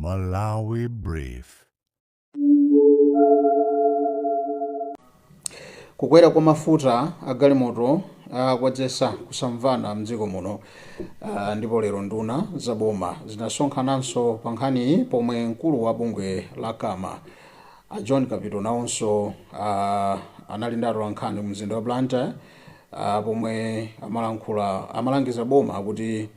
Malawi Brief. Kukwera kwa mafuta a galimoto kwadzetsa kusamvana mdziko muno ndipo lero nduna za boma zinasonkhananso pa nkhaniyi pomwe mkulu wa bungwe la CAMA a John Kapito nawonso anali ndi atolankhani mu mzinda wa Blantyre pomwe amalankhula amalangiza boma kuti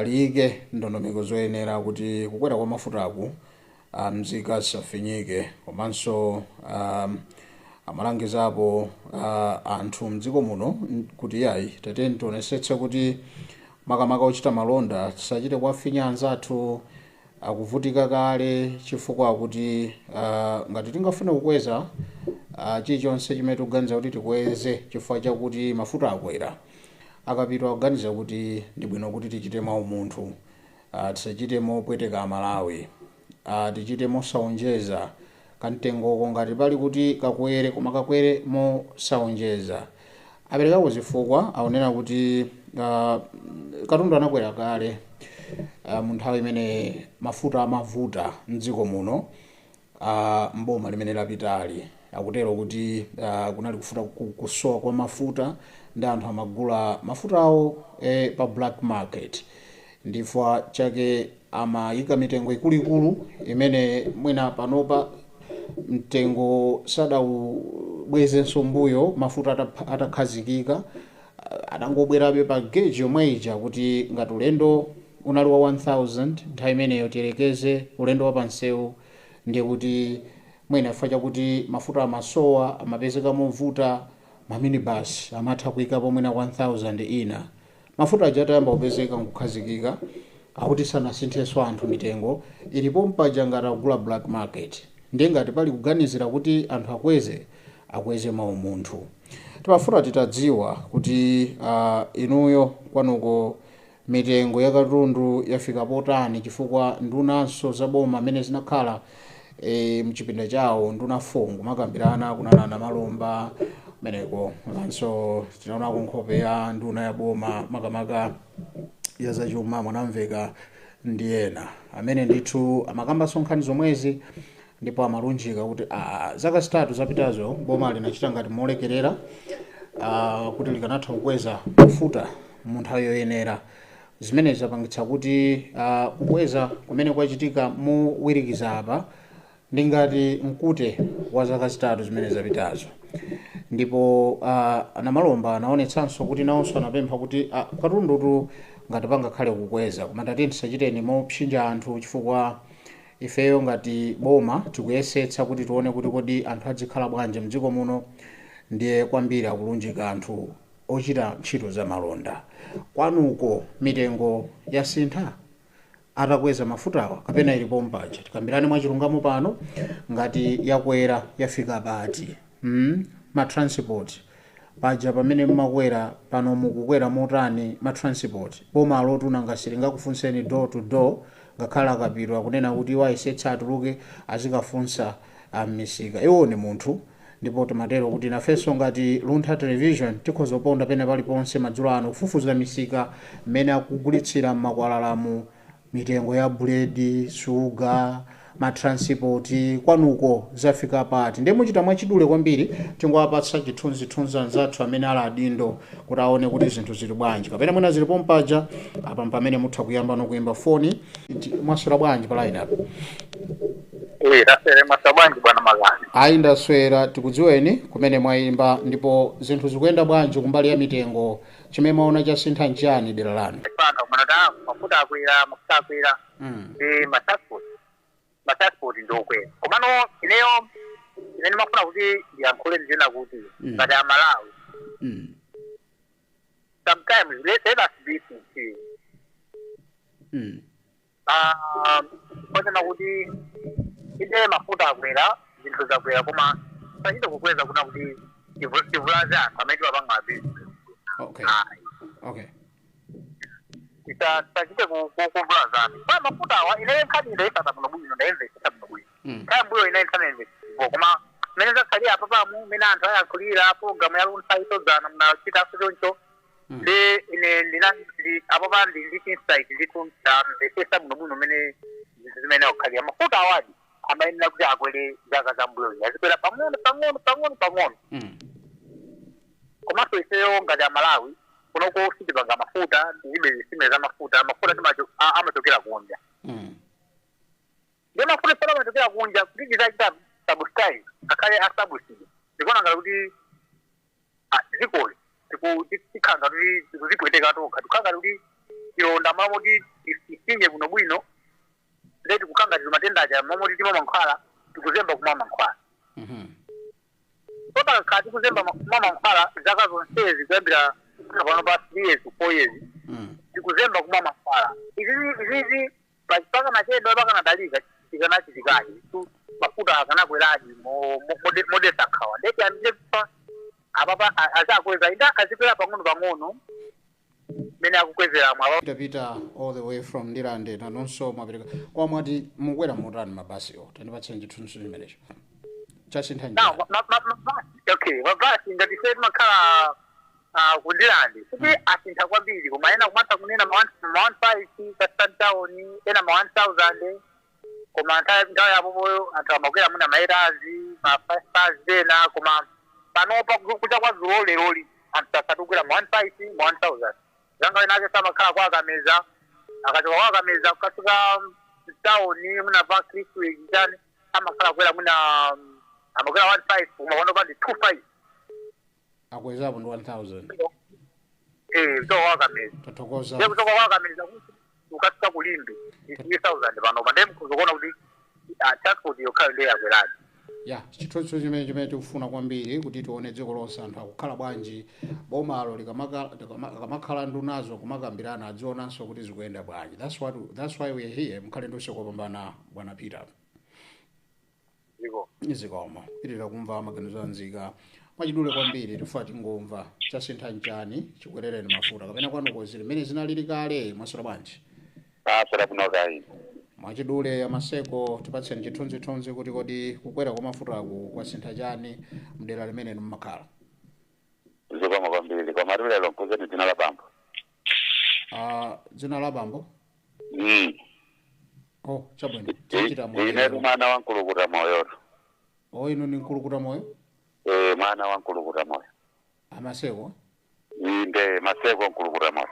liyike ndondomeko zoyenera kuti kukwera kwa mafutaku mzika zisafinyike komanso amalangizapo anthu mdziko muno kuti yayi, tatiyeni tionetsetse kuti makamaka ochita malonda tisachite kuwafinya anzathu akuvutika kale, chifukwa kuti ngati tingafune kukweza chilichonse chimene tikuganiza kuti tikweze chifukwa chakuti mafuta akwera, a Kapito akuganiza kuti ndi bwino kuti tichite mwaumunthu, tisachite mopweteka Amalawi, tichite mosaonjeza kamtengoko ngati pali kuti kakwere, koma kakwere mosaonjeza. Aperekako zifukwa, akunena kuti katundu anakwera kale mu nthawi imene mafuta amavuta mdziko muno m'boma limene lapitali. Akutero kuti kunali kufuta kusowa kwa mafuta ndi anthu amagula mafutawo pa black market, ndifukwa chake amayika mitengo ikuluikulu imene mwina panopa mtengo sadawubwezenso mbuyo. Mafuta atakhazikika adangobwerabe pa gauge yomwe ija, kuti ngati ulendo unali wa 1000 nthawi imeneyo, tiyerekeze ulendo wa pansewu, ndiye kuti mwina chifukwa chakuti mafuta amasowa, amapezeka movuta, maminibus amatha kuyikapo mwina 1000 ina. Mafuta aja atayamba kupezeka nkukhazikika, akuti sanasinthenso anthu, mitengo ilipo mpaja ngati akugula black market. Ndiye ngati pali kuganizira kuti anthu akweze, akweze mwaumunthu. Timafuna titadziwa kuti inuyo kwanuko mitengo ya katundu yafika potani, chifukwa ndunanso za boma amene zinakhala mchipinda chawo, nduna 4 kumakambirana, kunali a Namalomba meneko, komanso tinaonako nkhope ya nduna ya boma makamaka ya zachuma Mwanamveka ndi ena amene ndithu amakambanso nkhani zomwezi, ndipo amalunjika kuti zaka 3 zapitazo boma linachita ngati molekerera, kuti likanatha kukweza mafuta mu nthawi yoyenera. Zimene zapangitsa kuti kukweza kumene kwachitika mowirikiza apa ndi ngati mkute wa zaka 3 zimene zapitazo. Ndipo Namalomba anaonetsanso kuti nawonso anapempha kuti katundutu ngati pangakhale kukweza, koma tati tisachiteni mopsinja anthu, chifukwa ifeyo ngati boma tikuyesetsa kuti tione kuti kodi anthu adzikhala bwanji mdziko muno. Ndiye kwambiri akulunjika anthu ochita ntchito za malonda. Kwanuko mitengo yasintha atakweza mafutawa kapena ilipo mpaja? Tikambirane mwachilungamo pano, ngati yakwera yafika pati? Ma transport paja pamene mmakwera, pano mukukwera motani ma transport? Boma lotu nanga silingakufunseni door to door, ngakhale a Kapito akunena kuti iwo ayesetsa atuluke azikafunsa m'misika. Iwo ni munthu, ndipo timatero kuti nafenso ngati Luntha Television tikhoza kuponda pena paliponse madzulo ano kufufuza misika mmene akugulitsira m'makwalalamu, mitengo ya buledi, suga, matransport, kwanuko zafika pati? Ndiye muchita mwachidule kwambiri, tingowapatsa chithunzithunzi anzathu amene ali adindo kuti aone kuti zinthu zili bwanji kapena mwina zilipo mpaja. Apa pamene mutha kuyamba nokuyimba foni. Mwaswera bwanji pa line apo? Eh, taswera, mwaswera bwanji bwana Makani? Ayi, ndaswera. Tikudziweni, kumene mwayimba, ndipo zinthu zikuyenda bwanji kumbali ya mitengo? Chimene mwaona chasintha nchani dera lanu? Pano manota mafuta akwera, mafuta akwera ndi matransport ndi okwera. Komano ineyo ine ndimafuna kuti ndiyankhule ndinena kuti ngati Amalawi, sometimes let us be sincere. Kwanena kuti ine mafuta akwera, zinthu zakwera, koma pachita kukweza kuna kuti tivulaze anthu amene timapanga mabizinesi. Ayi. Tisachite kuvulazana pa mafuta awa. Ine nkhani ndayitsata bwino bwino, ndayimvetsetsa bwino bwino. Nthawi mbuyo ine ndisanayimvetsetsa, koma mmene zakhalira apa pamu mmene anthu ayankhulira program ya Luntha isodzana mnachitanso choncho, ndi ine ndina ndi apo pa ndi ndi insight ndithu, ndamvetsetsa bwino bwino mmene zinthu Zimene akukhalira mafuta awadi amayenera kuti akwere zaka zambuyozi azikwera pang'ono pang'ono pang'ono pang'ono. Komanso ifeyo ngati Amalawi kunoko sitipanga mafuta, tilibe zitsime za mafuta. Mafuta amachokera kunja. Ndiye mafuta sala amachokera kunja, kuti tizachita subsidize, ngakhale a subsidy, ndikuona ngati kuti dzikoli tikhala ngati tikuzipweteka tokha. Tikukhala ngati kuti tilonda mamoti tisinje bwinobwino, ndiye tikukhala ngati matenda aja mamoti timwa mankhwala, tikuzemba kumwa mankhwala. So pakakhala tikuzemba kumwa mankhwala zaka zonsezi, kuyambira pano pa 3 years to 4 years, tikuzemba kumwa mankhwala. Izizi pakanachedwa, pakanadalika, tikanachitikachi mafuta akanakweradi modetsa nkhawa. Ndeti ambire pa apapa azakweza inda azikwera pang'ono pang'ono mene akukwezeramo apa. Peter, Peter all the way from Ndirande, nanonso mwapereka kwa mwati mukwera motani mabasiwo? Tandipatseni chithunzi chimenecho, chasintha Now, njani? Okay, mabasi ngati ife timakhala kuNdirande kuti asintha kwambiri, koma ena kumatha kunena ma 1.5 ka town, ena ma 1000, koma nthawi yapopoyo anthu amakwera muna maerazi ma 5000 ena. Koma panopa kucha kwa dzulo leroli anthu asatukwera ma 1.5, ma 1000. Zanga ena ake samakhala kwa Akameza, akachoka kwa Akameza kukafika mtawuni muna pa Khristu chani, amakhala kwera muna amakwera 1.5, koma panopa ndi 2.5. Akwezapo ndi 1000? Eh, kuchoka kwa Akameza. Tathokoza. Ndiye kuchoka kwa Akameza kuti ukafika kuLimbe ndi 3000 panopa. Ndiye mkuzokuona kuti transport yokhayo ndiye yakweradi. Ya, chithunzi chimene tikufuna kwambiri kuti tione dziko lonse anthu akukhala bwanji. Bomalo likamakhala ndunazo kumakambirana, adzionanso kuti zikuyenda bwanji. That's why we are here. Mukhale ndi usiku wopambana, bwana Peter. Ziko. Zikomo. Pitirira kumva maganizo anzika mwachidule kwambiri. Tifuna tingomva chasintha nchani chikwerereni mafuta, kapena kwanuko zili mmene zinalili kale? Mwaswera bwanji? Aswera kuno kayi. Mwachidule, amaseko, tipatseni chithunzithunzi kuti kodi kukwera kwa mafutaku kwasintha chani mdera limene mmakhala? Zikomo kwambiri, koma lero nkuzeni dzina la bambo. Dzina la bambo? Mm. Oh, chabwino, tichita Inetu mwachidule. Mwana wa Nkulukuta Moyotu. O, inu ni Nkulukuta Moyo? Eh, mwana wa Nkulukuta Moyo. Amaseko? Inde, Maseko Nkulukuta Moyo.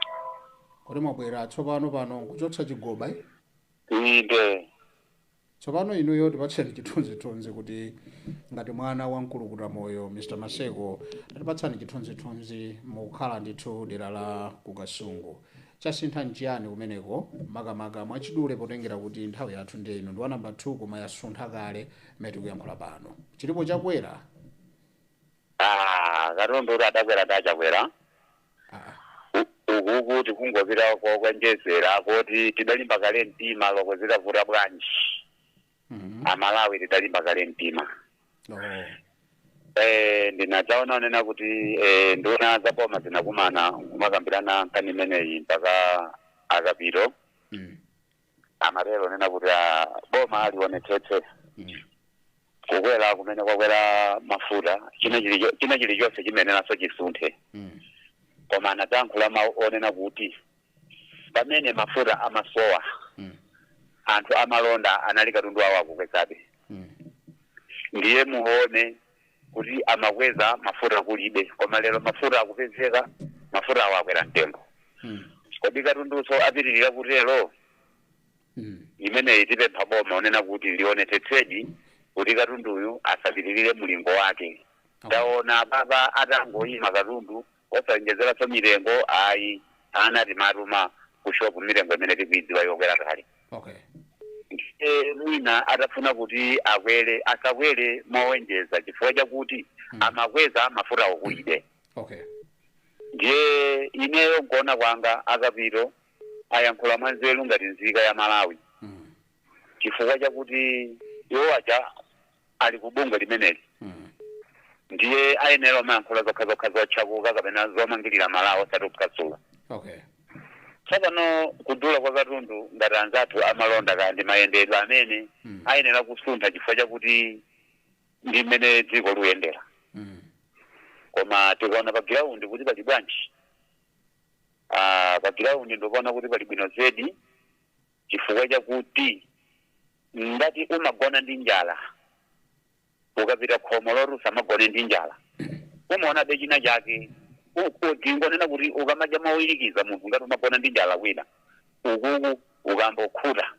Kodi mwabwera tsopano pano nkuchotsa chigoba, eh? Inde. Tsopano inuyo tipatseni chithunzithunzi kuti ngati mwana wa Mkulukuta Moyo, Mr Maseko, tatipatsani chithunzithunzi, mukukhala ndithu dera la kuKasungu, chasintha nchiyani kumeneko makamaka, mwachidule, potengera kuti nthawi yathu ndi ino ndi wa namba 2, koma yasuntha kale mmene tikuyankhula pano. Chilipo chakwera? Ah, katundu kuti adakwera ndachakwera. Ah. Ukuku tikungopita kokwenjezera kuti tidalimba kale mtima lokozera vuta bwanji. Amalawi tidalimba kale mtima. Oh. Ndinadzaona onena kuti nduna za boma zinakumana kumakambirana nkhani imeneyi mpaka akapito. Amatero nena kuti boma lionetsetse kukwera kumene kwakwera mafuta, china chilichonse chimenenaso chisunthe. Koma anadzayankhula mawu onena kuti pamene mafuta amasowa, anthu amalonda anali katundu awo akukwezabe. Ndiye muone kuti amakweza mafuta kulibe, koma lero mafuta akupezeka, mafuta awo akwera mtengo. Kodi katunduso apitirira kutero? Imeneyi tipempha boma onena kuti lionetsetsedi kuti katunduyu asapitirire mulingo wake. Taona baba atangoyima katundu osaonjezeranso mitengo ayi, ana timatuma kushopu mitengo imene tikuidziwa yokwera kale. Mwina atafuna kuti akwere, asakwere mowenjeza chifukwa chakuti amakweza mafuta okulibe. Ndiye ineyo nkuona kwanga akapito ayankhula mwanzeru ngati nzika ya Malawi, chifukwa chakuti iwo aja ali ku bungwe limeneli. Ndiye ayenera omayankhula zokhazokha zotchakuka kapena zomangirira Malawi, osati kuphwasula. Tsopano kudula kwa katundu, ngati anzathu amalonda kandi mayendedwe amene ayenera kusuntha chifukwa chakuti ndi mmene dziko luyendera. Koma tikaona pa ground kuti pali bwanji, pa ground ndikuona kuti pali bwino zedi chifukwa chakuti Ngati umagona ndi njala, ukapita khomo lorusa amagone ndi njala, umaona be china chake. Ndingonena kuti ukamadya mowirikiza, munthu ngati umagona ndi njala kwina ukuku, ukamba ukhuta,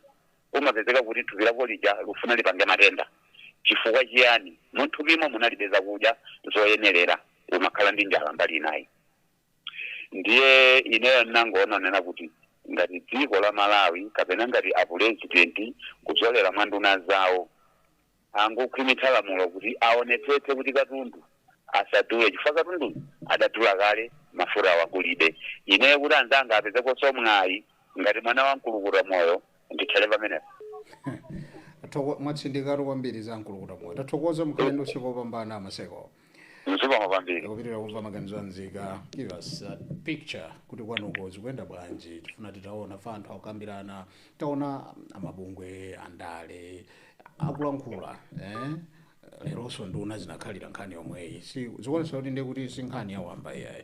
umapezeka kuti thupi lako lija lufuna lipange matenda. Chifukwa chiyani? Munthupimo munalibe zakudya zoyenerera, umakhala ndi njala mbali inayi. Ndiye ineyo ndinangoona nena kuti ngati dziko la Malawi kapena ngati apurezidenti kudzolera mwa nduna zawo angokhwimitsa lamulo kuti aonetsetse kuti katundu asadule, chifukwa katundu adadula kale, mafuta awakulibe. Ineyo kuti anzanga apezekonso mwayi ngati mwana wa mkulukuta moyo, ndithele pamenepo. Mwatsindikatu kwambiri za mkulukuta moyo. Tathokoza, mukhale ndi usiku wopambana, Maseko. Mzikomo kwambiri. Kupitirira kumva maganizo anzika. Give us a picture kuti kwanuko zikuyenda bwanji. Tifuna titaona fa anthu akukambirana, taona amabungwe andale akulankhula, eh? Leronso nduna zinakhalira nkhani yomweyi. Si zikuonesa kuti ndiye kuti si nkhani yawamba iyayi,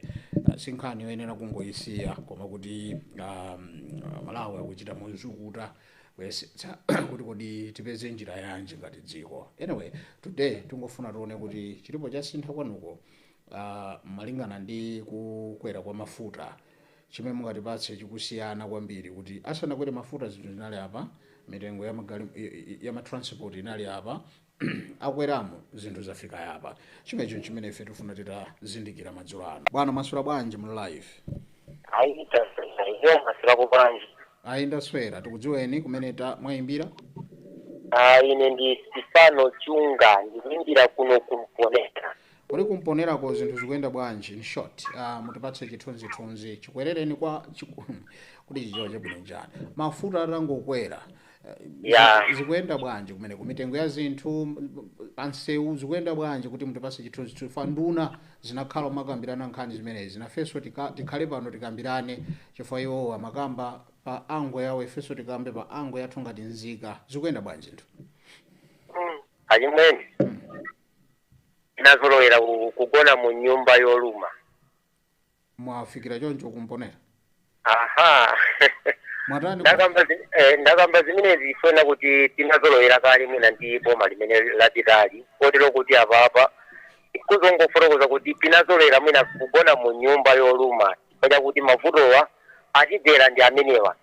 si nkhani yoyenera kungoyisiya, koma kuti Malawi akuchita mozukuta kuyesetsa kuti kodi tipeze njira yanji ngati dziko. Anyway, today tingofuna tione kuti chilipo chasintha kwanuko malingana ndi kukwera kwa mafuta, chimene mungatipatse chikusiyana kwambiri, kuti asanakwere mafuta zinthu zinali apa, mitengo ya magali ya matransport inali apa, akweramo zinthu zafika yapa. Chimenecho chimene ife tifuna titazindikira madzulo ano. Bwana, maswera bwanji? Muli live. Ayi, iyo maswera bwanji? Ayi, ndaswera. Tikudziweni, kumene ta mwayimbira? Ah, ine ndi Stefano Chunga, ndikuimbira kuno kuMponera. Kodi kuMponerako zinthu zikuyenda bwanji? In short, mutipatse chithunzithunzi chikwerereni kwa kuti chichiwa chabwino njani mafuta atangokwera, zikuyenda bwanji kumene kumitengo ya zinthu pansewu zikuyenda bwanji, kuti mutipatse chithunzithunzi. Fa nduna zinakhala umakambirana nkhani zimenezi, nafenso tikhale pano tikambirane, chifukwa iwowo amakamba pa angle yawo, ifenso tikambe pa angle yathu ngati nzika. Zikuyenda bwanji zinthu? Achimwene, tinazolowera kugona mu nyumba yoluma. Mwafikira choncho kuMponera? Aha. Mwatani? Ndakamba zimenezi ifuna kuti tinazolowera kale mwina ndi boma limene lapitali, kotero kuti apapa kuzongofotokoza kuti tinazolowera mwina kugona mu nyumba yoluma chifukwa chakuti mavutowa atidzera ndi amenewa.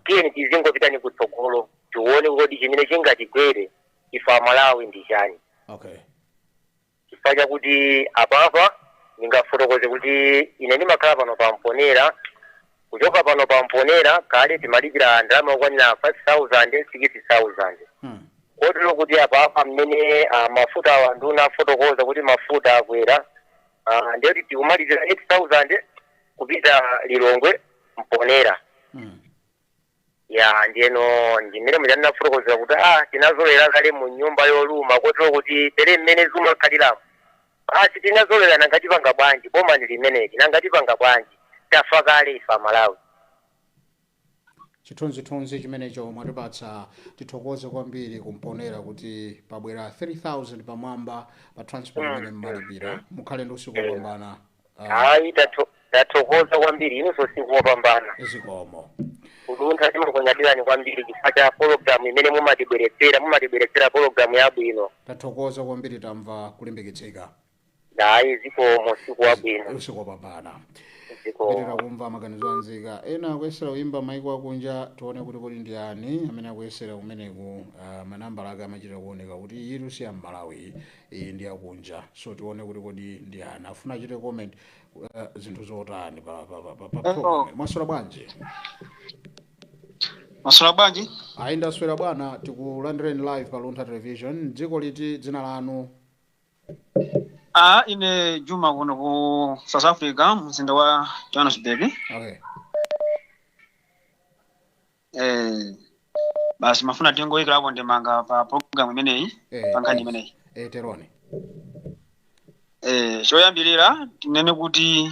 Tiyeni tizingopitani kutsogolo, tione kuti chimene chingatigwere ife Amalawi ndi chani, chifukwa chakuti apapa ndingafotokoze kuti ine ndimakhala pano pa Mponera. Kuchoka pano pa Mponera kale timalipira ndalama yokwanira 5000, 6000, kotero kuti apapa mmene mafuta awa, nduna afotokoza kuti mafuta akwera, ndiyoti tikumalizira 8000 kupita Lilongwe Mponera. Ya, ndiyeno ndimene muchandinafotokozera kuti tinazolowera kale mu nyumba yoluma, kotero kuti tere mmene zimakhaliramo basi tinazolowera. Nangatipanga bwanji? Boma ndi limeneli, nangatipanga bwanji? Tafa kale ife Amalawi. Chithunzithunzi chimenecho mwatipatsa, tithokoze kwambiri kuMponera kuti pabwera 3000 pamwamba pa transport imene mmalipira. Mukhale ndi usiku wopambana. Ayi, tathokoza kwambiri, inunso usiku wopambana. Zikomo. Kuluntha timakunyadirani kwambiri chifukwa cha pologalamu imene mumatibweretsera pologalamu yabwino. Tathokoza kwambiri, tamva kulimbikitsika. Ayi, zikomo, usiku wabwino. Usiku wopambana. Zikomo. Pitira kumva maganizo anzika ena akuyesera kuyimba maiko akunja. Tione kuti kodi ndi ani amene akuyesera kumeneku. Manambala ake amachita kuoneka kuti iyi si ya Mmalawi, iyi ndi akunja. So tione kuti kodi ndi ani afuna achite comment zinthu zotani pa Hello. program. Mwaswera bwanji? Maswera bwanji? Ayi, ndaswera bwana. Tikulandireni live pa Luntha Television. Dziko liti, dzina lanu? Ah, ine Juma kuno ku South Africa, mzinda wa Johannesburg. Basi mafuna tingoyikirapo ndemanga pa program imeneyi, pa nkhani imeneyi. Teroni. Choyambirira tinene kuti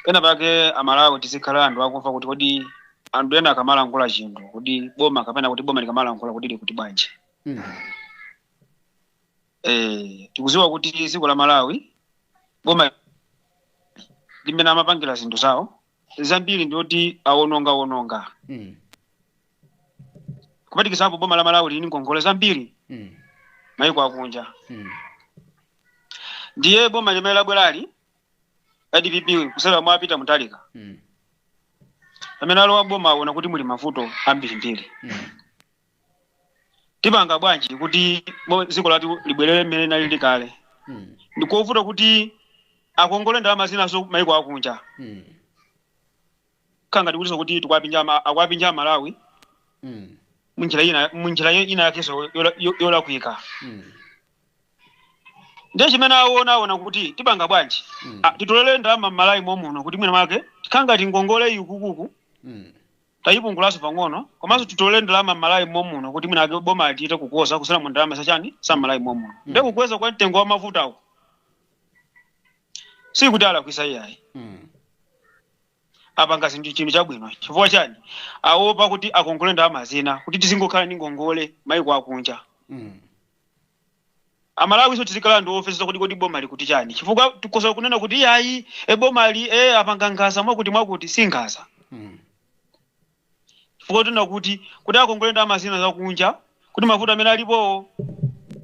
pena pake Amalawi tizikhala anthu akumva kuti kodi anthu ena akamalankhula chinthu, kuti boma kapena kuti boma likamalankhula kuti likuti bwanji. Tikuziwa kuti dziko la Malawi, boma limene amapangira zinthu zawo zambiri ndiyoti awononga wononga. Kupatikizapo boma la Malawi lili ngongole zambiri maiko akunja. Ndiye boma limene labwerali la DPP kusera mwa Peter Mutharika, pamene alowa boma aona kuti muli mavuto ambirimbiri. Tipanga bwanji kuti dziko lathu libwerere mmene linalili kale? Ndikovuta kuti akongole ndalama zinaso maiko akunja. Kanga ndikutinso kuti akuwapinja Malawi munjira ina yakenso yolakwika. Ndiye chimene aona kuti tipanga bwanji, titolere ndalama m'Malawi momuno kuti mwina mwake tikhangati ngongole iyi kukuku tayipungulanso pang'ono, komanso titolere ndalama m'Malawi momuno kuti mwina ake boma litite kukoza kusala mu ndalama zachani sa m'Malawi momuno. Ndiye kukweza kwa mtengo wa mafutawo sikuti alakwisa iyayi. Apanga zinthu chinthu chabwino. Chifukwa chani? Aopa kuti akongole ndalama zina kuti tizingokhala ndi ngongole maiko akunja. Amalawi so tizikhala ndi ofesi kuti kodi boma likuti chani, chifukwa tikoza kunena kuti iyayi, boma li apanga nkhanza mwakuti mwakuti, si nkhanza. Chifukwa tuna kuti akongole ndalama zina zakunja kuti mavuto amene alipowo,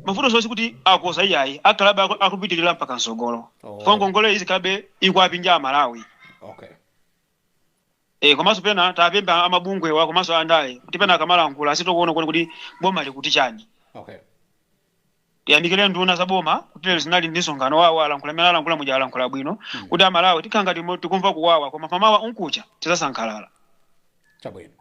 mavuto sonse kuti akoza iyayi, akhalabe akupitirira mpaka msogolo. Chifukwa ngongole izikhalabe ikuapinja Amalawi. Komanso pena tapemba amabungwewa komanso andale kuti pena akamalankhula asitokuona kuti boma likuti chani. Tiyamikire nduna za boma kuti lero zinali ndi msonkhano wawo, alankhula amene alankhula muja, alankhula bwino kuti Amalawi tikhala ngati tikumva kuwawa, koma pamawa unkucha tizasangalala. Chabwino.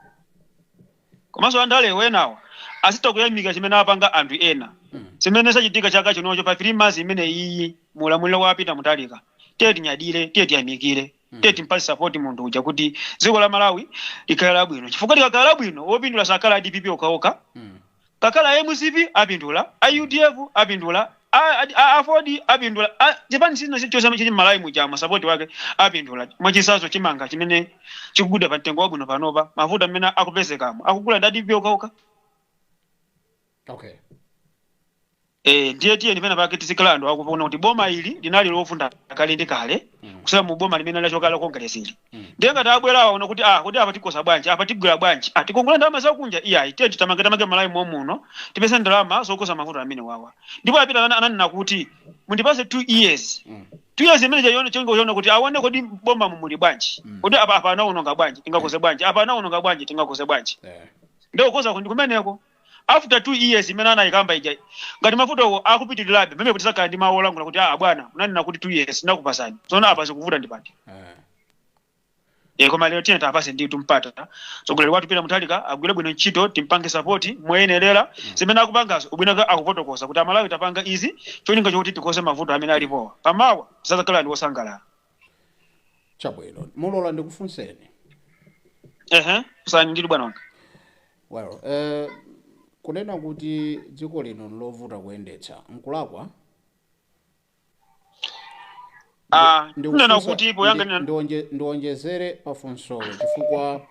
Komanso andale wenawa asita kuyamika chimene apanga anthu ena, zimene zachitika chaka chinocho pa 3 months imene iyi mulamuliro wa Peter Mutharika. Tiye tinyadire, tiye tiyamikire, tiye timpase support munthu uja kuti dziko la Malawi likhale labwino, chifukwa likakhala labwino wopindula sakhala a DPP okhaokha. Kakhala MCP apindula, a UDF apindula, a AFORD apindula, chipani china chilichonse chili m'Malawi muja masapoti wake apindula. Mwachitsanzo, chimanga chimene chikugulidwa pa mtengo wabwino panopa, mavuto amene akupezekamo akugula ndi a DPP okhaokha? Ndiye tiyeni pena pake tizikhala anthu akuona kuti boma ili linali lofunda kale ndi kale, kusala mu boma limene lachoka la Congress ili. Ndiye ngati abwera aona kuti kuti apa tikosa bwanji, apa tigwira bwanji, tikongole ndalama zakunja, iyayi, tiye titamange tamange Malawi momuno tipese ndalama zokoza mavuto amene wawa. Ndipo apita ananena kuti mundipase 2 years. 2 years imene chayona chongo chona kuti aone kodi boma mumuli bwanji, kodi apa anaononga bwanji, tingakoze bwanji, apa anaononga bwanji, tingakoze bwanji. Ndiye kukoza ndi kumeneko. After 2 years imene anayikamba ija, ngati mavutowo akupitirirabe, pamene tisakhala ndi mawu olankhula kuti bwana, munanena kuti 2 years ndakupasani, tsono apa zikuvuta ndi pati? Koma lero tiye tapase ndithu mpata tsogoleri wathu Peter Mutharika agwire bwino ntchito, timpange support moyenerera. Zimene akupangazo ubwino akufotokoza kuti Amalawi tapanga izi cholinga chokuti tikoze mavuto amene alipowa, pamawa tisadzakhala ndi wosangalala. Chabwino, mulola ndikufunseni. Ehe, funsani ndithu, bwana wanga. Well, kunena kuti dziko lino ndilovuta kuyendetsa nkulakwa? Kunena kuti poyang'anira Ndiwonjezere pafunsolo chifukwa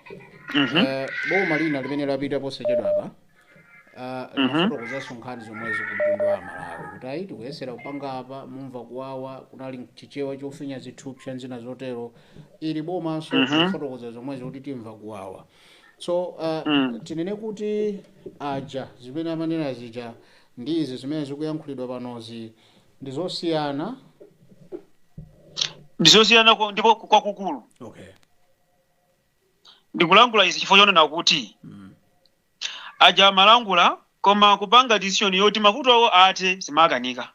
boma lina limene lapita posachedwapa limafotokozanso nkhani zomwezi ku mtundu wa Malawi kuti ayi, tikuyesera kupanga apa, mumva kuwawa, kunali Chichewa chofinya zithupsa nzina zotero. Ili bomanso kufotokoza zomwezi kuti timva kuwawa. So tinene kuti aja zimene amanena zija ndi izi zimene zikuyankhulidwa panozi ndi zosiyana? Ndizosiyana ndipo kwakukulu. Ndikulankhula izi chifukwa chonena kuti aja amalangula koma kupanga decision yoti mavuto awo athe zimakanika.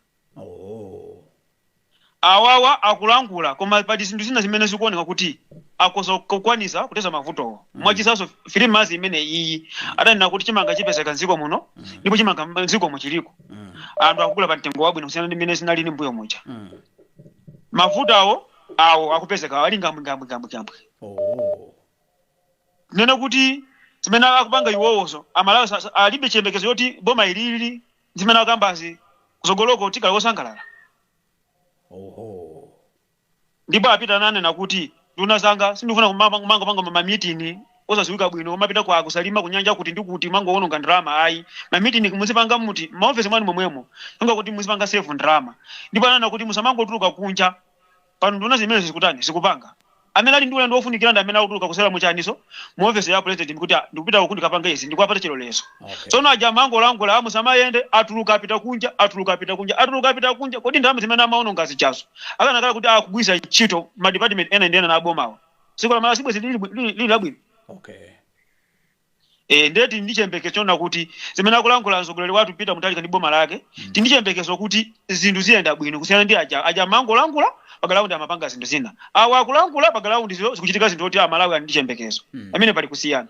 Awawa akulankhula koma pali zinthu zina zimene zikuoneka kuti akoza kukwanisa kuteza mavutowo. Mwachitsanzo, 3 months imene iyi adanena kuti chimanga chipezeka mdziko muno, ndipo chimanga mdziko muchiliko. Anthu akugula pa mtengo wabwino kusiyana ndi mmene zinalili mbuyo muja. Mavuto awo akupezeka ali ngambwe ngambwe ngambwe ngambwe. Nena kuti zimene akupanga iwowozo, Amalawi alibe chiyembekezo yoti boma ilili zimene akambazi kutsogoloko tikhala wosangalala. Ndipo apita ananena kuti nduna zanga sindifuna kumangopanga ma meeting osadziwika bwino, kumapita kwa kusalima kunyanja kuti ndi kuti mangowononga ndalama ayi. Ma meeting muzipanga muti maofesi mwanu momwemo, nga kuti muzipanga save ndalama. Ndipo ananena kuti musamangotuluka kunja. Pano nduna zimene zikutani, zikupanga. Amene ali ndi ulendo wofunikira ndi amene akutuluka kusera muchaniso mu office ya president kuti, "Ah, ndikupita uku, ndikapanga izi," ndikuwapata chilolezo. Tsono aja amangolankhula, amusamayende, atuluka apita kunja, atuluka apita kunja, atuluka apita kunja. Kodi ndalama zimene amaononga zichazo akanakhala kuti akugwiritsa ntchito ma department ena ndi ena na abomawa, dziko la Malawi sibwezi lili labwino. Ndeti ndi chiyembekezo chona kuti zimene akulankhula mtsogoleri wathu Peter Mutharika ndi boma lake, tindi chiyembekezo kuti zinthu ziyenda bwino kusiyana ndi aja amangolankhula pa ground, amapanga zinthu zina. Awa akulankhula pa ground, zikuchitika zinthu oti Amalawi ali ndi chiyembekezo. Amene pali kusiyana.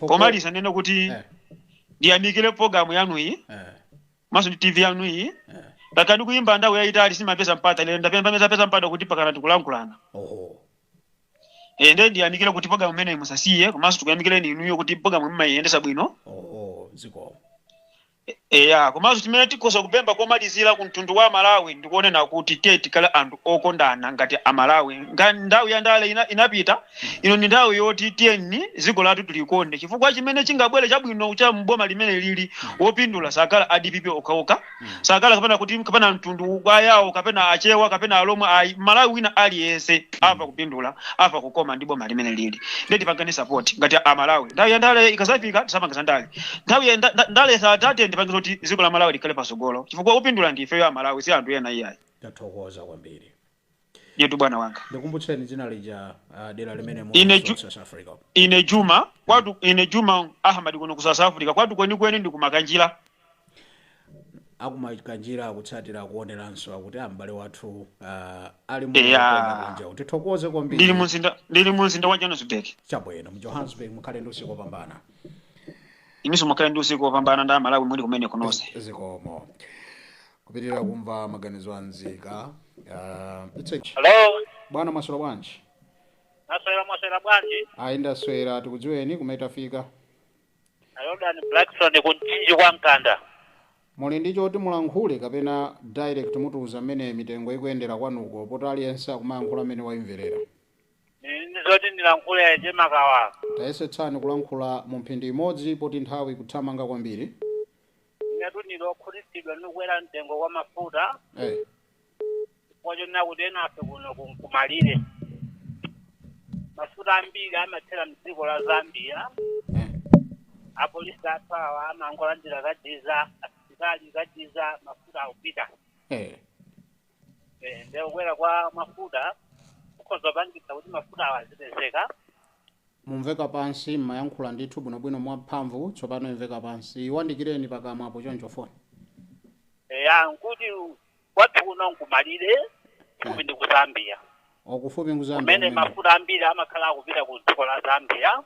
Pomaliza nene kuti ndiyamikire programu yanuyi maso ndi TV yanuyi. Ndakhala ndikuyimba nthawi yayitali, simapeza mpata. Lero ndapeza mpata kuti pakana tikulankhulana. Nde ndiyamikire kuti programu imeneyi musasiye, komanso tikuyamikireni inuyo kuti programu imayiyendesa bwino. Oho, zikomo. Eya, komanso chimene tikhoza kupempha komalizira ku mtundu wa Malawi ndikuonena kuti tiye tikhale anthu okondana ngati Amalawi. Nga nthawi ya ndale inapita, ino ndi nthawi yoti tiyeni dziko lathu tilikonde, chifukwa chimene chingabwere chabwino cha mboma limene lili wopindula sakhala a DPP okhaokha, sakhala kapena kuti kapena mtundu wa Yawo kapena Achewa kapena Alomwe, ayi. Malawi wina aliyense ava kupindula, ava kukoma ndi boma limene lili. Ndiye tipangane support ngati Amalawi. Nthawi ya ndale ikazafika, tisapangisa ndale. Nthawi ya ndale satate, ndipange kuti dziko la Malawi likhale pasogolo, chifukwa opindula ndi ifeyo Amalawi, si anthu ena iyayi. Tathokoza kwambiri. Yetu, bwana wanga. Ndikumbutseni dzina lija, dera limene Ine muli, South Africa. Ine Juma, kwatu ine Juma Ahmad, kuno ku South Africa. Kwatu kwenikweni ndi kumakanjira. Akumakanjira akutsatira, akuoneranso, akuti ah, m'bale wathu ali kunja. Tithokoze kwambiri. Ndili mu mzinda wa Johannesburg. Chabwino, mu Johannesburg. Mukhale ndi usiku wopambana. Inunso mukhale ndi usiku wopambana ndi Amalawi muli kumene kunonse. Zikomo. Kupitirira kumva maganizo a nzika. Hello. Bwana, mwaswera bwanji? Naswera, mwaswera bwanji? Ayi, ndaswera. Tikudziweni, kumene tafika? Ayodan Blackson, kumchinji kwa Mkanda. Muli ndi choti mulankhule kapena direct mutiuza mmene mitengo ikuyendera kwanuko, poti aliyense akumayankhula mmene wayimverera? Ndi zoti ndilankhule, chemakawa. Tayesetsani kulankhula mu mphindi imodzi, poti nthawi kuthamanga kwambiri. Inetu ndili okhutitsidwa ndikukwera mtengo kwa mafuta, chifukwa chonena kuti enafe kuno kumalire mafuta ambiri amathera mdziko la Zambia. Apolisi athu awa amangolandira kajiza, asilikali kajiza, mafuta akupita. Ndiye kukwera kwa mafuta kukhoza kupangitsa kuti mafuta awa azipezeka. Mumveka pansi. Mmayankhula ndithu bwinobwino mwamphamvu, tsopano imveka pansi. Iwandikireni pakamwapo choncho foni. Ya, nkuti kwathu kuno nkumalire, kufupi ndi ku Zambia. Okufupi ku Zambia. Kumene kumene. Mafuta ambiri amakhala akupita ku dziko la Zambia.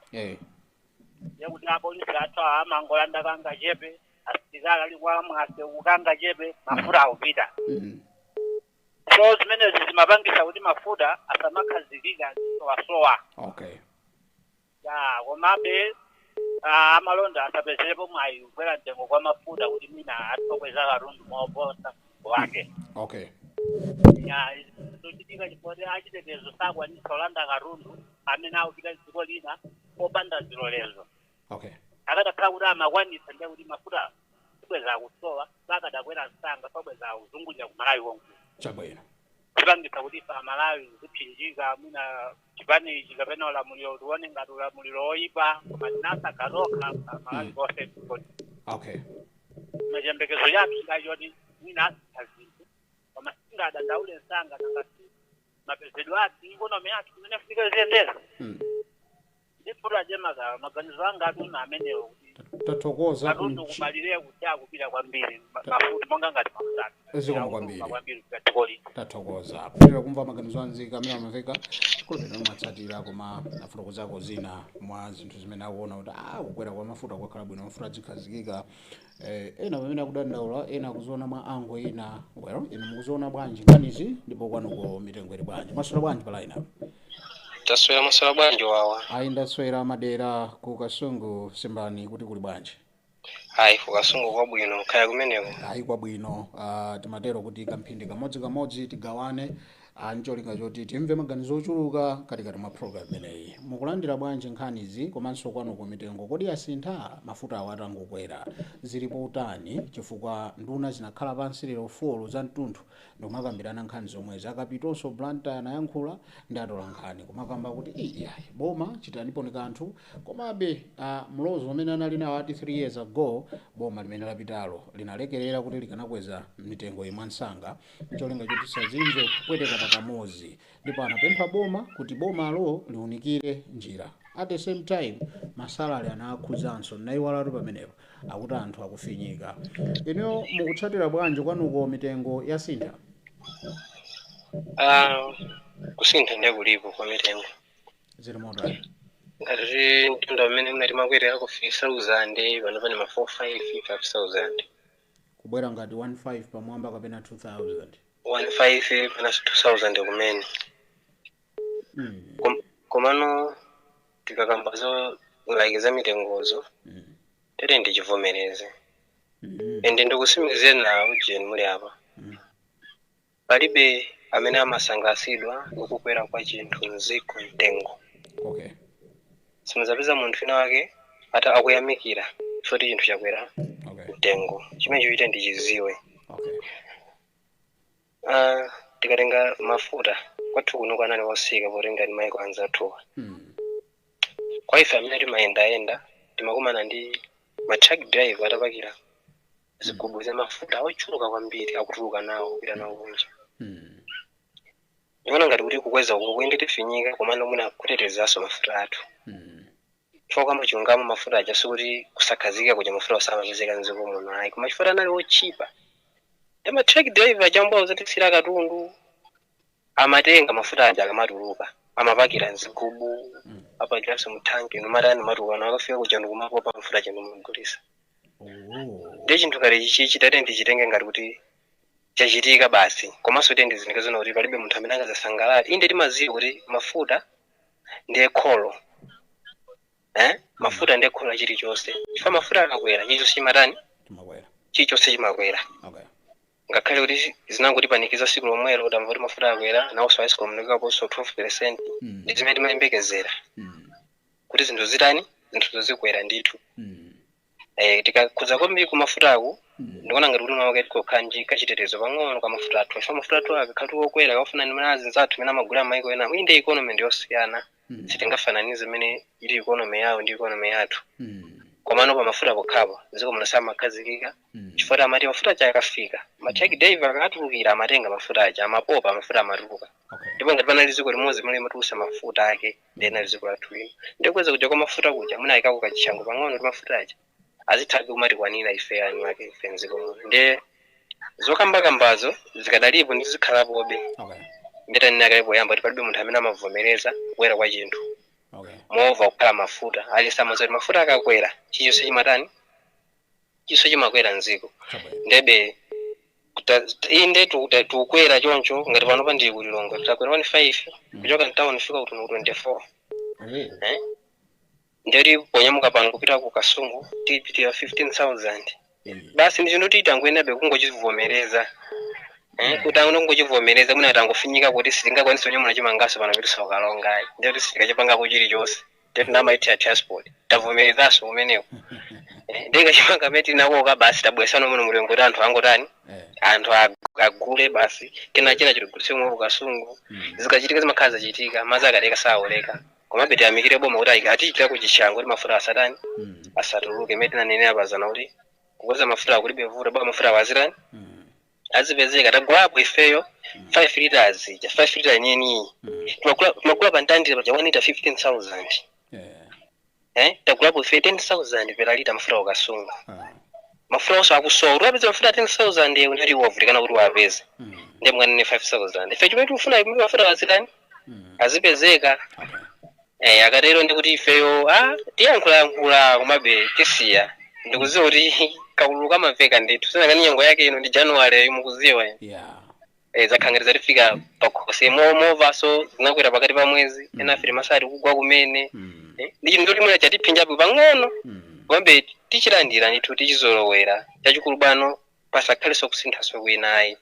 Yakuti apolisi athu awa amangolanda kanga chepe, asilikali ali kwa Mwase kukanga chepe, mafuta akupita. So zimenezi zimapangisa kuti mafuta asamakhazikika, azisowasowa. Ya, komabe amalonda asapezerepo mwayi kukwera mtengo kwa mafuta kuti mwina athokweza katundu moposa wake. Ya, zochitika chifukwa achitetezo sakwanisa kulanda katundu amene akupita dziko lina popanda zilolezo. Akadakhala kuti amakwanisa, ndiye kuti mafuta sibweza akusowa, sakadakwera msanga, sabweza akuzungulira ku Malawi konko. Zipangisa kuti ife Amalawi ziphinjika, mwina chipanichi kapena ulamuliro tione ngati ulamuliro oyipa, koma tinasakha tokha Amalawi konse. Machiyembekezo chathu chidali choti mwina asintha zinthu, koma singadandaule msanga, nangati mapezedwe athu, economy yathu imene funika ziyendera. Ndithu, achemaka, maganizo anga atuna amenewo kuti Tathokoza. Katundu kumalire kuti akupita kwambiri, mafuta monga ngati mafuta Zikomo kwambiri. Kwambiri kupita dziko lino. Tathokoza. Kupitirira kumva maganizo anzika amene amamveka kulopera mwatsatira, koma afotokozako zina mwa zinthu zimene akuona kuti kukwera kwa mafuta kwakhala bwino, mafuta adzikhazikika. Ena pamene akudandaula, ena akuziona mwa ango ina. Well, inu mukuziona bwanji nkhanizi, ndipo kwanuko mitengo ili bwanji? Mwaswera bwanji pa line apo? Taswera, maswera bwanji wawa? Ayi, ndaswera. Madera ku Kasungu, simbani kuti kuli bwanji? Ayi, ku Kasungu kwabwino, khaya kumeneko? Ayi, kwabwino. Timatero kuti kamphindi kamodzi kamodzi tigawane. Ncholinga choti timve maganizo ochuluka katikati mwa program imeneyi. Mukulandira bwanji nkhanizi komanso kwanuko mitengo kodi yasintha? Mafuta awo atangokwera zilipo utani? Chifukwa nduna zinakhala pansi lero 4 za mtunthu ndikumakambirana nkhani zomwezi. Akapitonso Blantyre anayankhula ndi atola nkhani kumakamba kuti iyayi, boma chitanipo ni kanthu. Komabe mlozo umene anali nawo ati 3 years ago boma limene lapitalo linalekerera kuti likanakweza mitengo imwe msanga, cholinga choti sazimve kupweteka pakamozi, ndipo anapempha boma kuti bomalo liunikire njira. At the same time, ma salary anakhuzanso naiwalatu pamenepo, akuti anthu akufinyika. Inuyo mukutsatira bwanji? Kwanuko mitengo yasintha? Ah, kusintha ndiye kulipo kwa mitengo. Zili motani? Ngati mtunda umene mnati makwera ku 3000, pano pane ma 4 5 5000. Kubwera ngati 15 pamwamba kapena 2000? 15 pananso 2000 kumene. Komano tikakamba zo like za mitengozo, tete ndichivomereze, ende ndikusimikizire nawo jeni muli apa, palibe amene amasangalatsidwa ndi kukwera kwa chinthu mziko mtengo. Simuzapeza munthu wina wake ata akuyamikira choti chinthu chakwera mtengo. Chimene chochita ndichiziwe. Ah, tikatenga mafuta kwathu kuno kanali wosika potenga ndi maiko anzathuwa. Kwa ife amene timayendayenda timakumana ndi ma truck driver atapakira zigubu za mafuta ochuluka kwambiri, akutuluka nawo kupita nawo kunja. Ndimaona ngati kuti kukweza uku kuyende tifinyika, komano mwina kutetezanso mafuta athu, chifukwa kama chilungamo mafuta aja sikuti kusakhazika kuja mafuta osamapezeka mdziko muno, ayi, koma chifukwa anali otchipa ndi ma truck driver achambawo zatisira katundu amatenga mafuta aja, akamatuluka amapakira mzigubu, apakiranso mu tanki, numatani matuluka nawo, akafika kuja ndikumapopa mafuta aja ndimagulisa. Ndiye chinthu ngati chichi tate ndichitenge ngati kuti chachitika basi, komanso tiye ndizindikizona kuti palibe munthu amene angazasangalale. Inde timaziwa kuti mafuta ndiye kholo, eh? Mafuta ndiye kholo la chilichonse, chifukwa mafuta akakwera chilichonse chimatani? Chimakwera. Chilichonse chimakwera. Ngakhale kuti zinangotipanikiza siku lomwelo, utamva kuti mafuta akwera, nawonso ESCOM ndikaponso 12, ndi zimene timayembekezera kuti zinthu zitani, zinthu zikwera ndithu. Tikakhudza kwambiri ku mafutaku, ndikuona ngati kuti mwawake tikokhala ndi kachitetezo pang'ono ka mafuta athu, chifukwa mafuta athu akakhala okwera kafuna ndi azinzathu amene amagula maiko ena. Inde economy ndiyosiyana, sitingafananize imene ili economy yawo ndi economy yathu, komano pa mafuta pokhapo dziko muno samakhazikika, chifukwa amati mafuta aja akafika, ma truck driver akatulukira amatenga mafuta aja, amapopa mafuta amatuluka. Ndipo ngati panali dziko limodzi limene limatulusa mafuta ake, ndiye linali dziko lathu lino. Ndikuweza kuja kwa mafuta kuja mwina ayikako kachishango pang'ono kuti mafuta aja azithabe kumatikwanira ife anu ake ife mdziko muno. Ndiye zokambakambazo zikadalipo ndi zikhalapobe. Nditanena kale poyamba kuti palibe munthu amene amavomereza kukwera kwa chinthu, mova kukhala mafuta ali samazoti mafuta akakwera chilichonse chimatani, chilichonse chimakwera mdziko. Ndebe inde tikukwera choncho, ngati pano pandili ku Lilongwe takwera 15 kuchoka mtown fika kutuno ku 24. Eh? Ndeti ponyamuka pano kupita ku Kasungu tipitira 15,000. Basi ndi chinthu titangoyenabe kungochivomereza, eh, kuti angone kungochivomereza, mwina tangofinyika kuti sitingakwanise kunyamula chimangaso pano kuti saukalongayi, ndeti sitingachipangako chilichonse, ndeti ndamaitira transport tavomerezanso kumeneko. Eh, ndikachimanga amene tinakoka basi tabwesano muno mulengo kuti anthu angotani, anthu agule basi, kena china chitigulitse mwe kukasungu. Zikachitika zimakhala zachitika, madzi akaleka saoleka. Komabe tiyamikire boma kuti atichitira kuchishango kuti mafuta asatani, asatuluke. Imene tinanenera pazana kuti kukweza mafuta akulibe vuto bwa mafuta awazirani, azipezeka. Tagulapo ifeyo 5 liters ija, 5 liter yeniyeniyi, timagula pa Ntandire paja 1 liter 15,000. Eh, tagulapo ife 10,000 per liter mafuta ukasunga. Mafuta onse akusowa kuti wapeza mafuta 10,000 yewe ndati wavutikana kuti wapeze, ndiye mwanene 5000. Ife chimene tikufuna imwe mafuta azitani, azipezeka. Eh, akatero ndi kuti ifeyo tiyankhulayankhula, komabe tisiya. Ndikuziwa kuti kaululu kamamveka ndithu, sinakani nyengo yake ino ndi January, mukuziwa. Eh, zakhangati zatifika pakhosi movaso zinakwera pakati pa mwezi, ena afere masati kugwa kumene. Eh, ndi chinthu choti mwina chatiphinjapo pang'ono, komabe tichilandira ndithu, tichizolowera. Chachikulu bwano pasakhalenso kusinthaso kwinayi.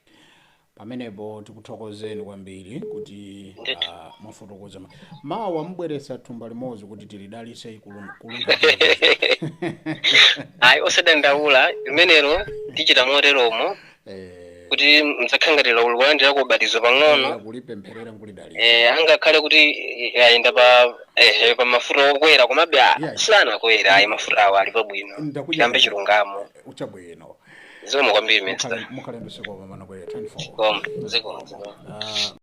Pamenepo tikuthokozeni kwambiri kuti Ndithu. mwafotokoza. Mawa mubweretsa thumba limodzi kuti tilidalitse kulumpha. Ayi, osadandaula, limenelo tichita moteromo kuti mdzakhangatira kulandira ubatizo pang'ono. Kulipempherera nkulidalitsa. Angakhale kuti ayenda pa pa mafuta okwera, komabe Yeah. sanakwera ayi, mafuta awo ali pabwino. Ndakuja- Tiyambe chilungamo. Uchabwino. Zikomo kwambiri, Mister. Mukhalembeseko pamana kwa 24. Zikomo, zikomo, zikomo.